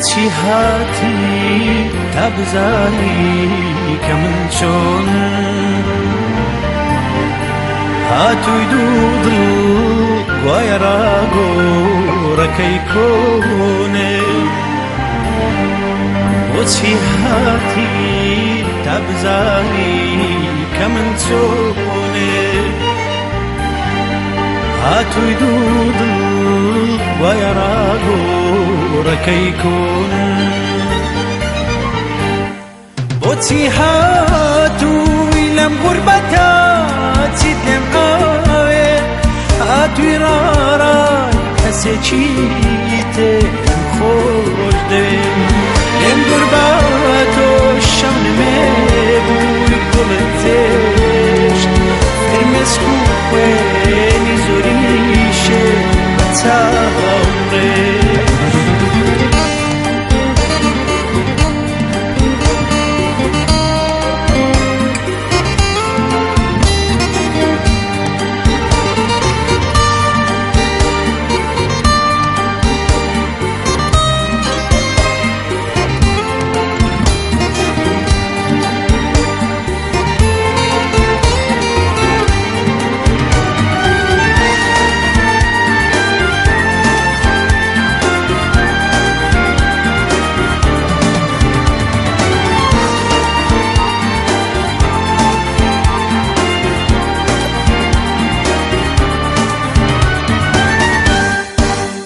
بۆچی هاتی تا بزانی کە من چۆنم؟ هاتووی دوو دڵ گوایە ڕاگۆڕەکەی کۆنێ. بۆچی هاتی تا بزانی کە من چۆنێ؟ هاتووی دوو دڵ گوایە ڕاگۆڕەکەی کۆنێ. بۆچی هاتووی لەم غوربەتە چیت لێم ئاوێ؟ هاتووی ڕاڕای کەسێکی ترم خۆش دەوێ. لێم دوور بە تۆ شەونمێ بووی گوڵت تێشت، فرمێسک و خوێنی زۆریشێ بە چاوم ڕێشت.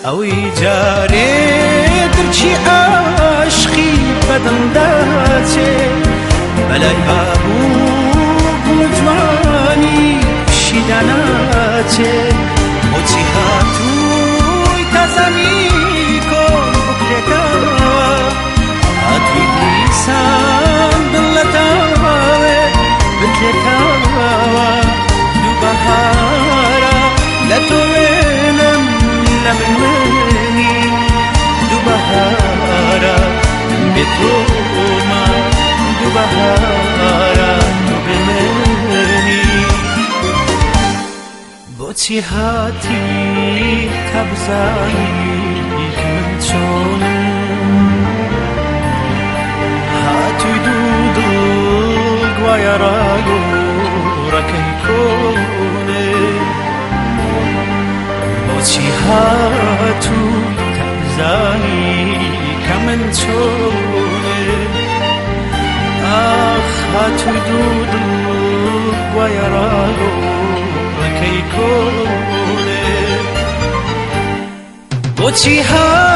ئەوی جارێ درکی عاشقی بەدڵ داچێ، بەلای ئابوو گوڵ جوانی شیدا ناچێ. بۆچی هاتووی تازانی کۆن بکرێتەوە؟ هاتووی دیسان دڵ لە تاوێ بتلێتەوە. دوو بەهارە لە تۆ وێنەم لە من وێنی، دوو بەهارە من بێ تۆمە، دوو بەهارە تۆ بێ منی. بۆچی هاتی تا بزانی کە من چۆنم؟ هاتووی دوو دڵ گوایە ڕاگۆڕەکەی کۆنێ. بۆچی هاتوو تا بزانی کە من چۆنێ؟ ئاخ هاتووی دوو دڵ گوایە ڕاگۆڕەکەی کۆنێ. بۆچی هاتووی؟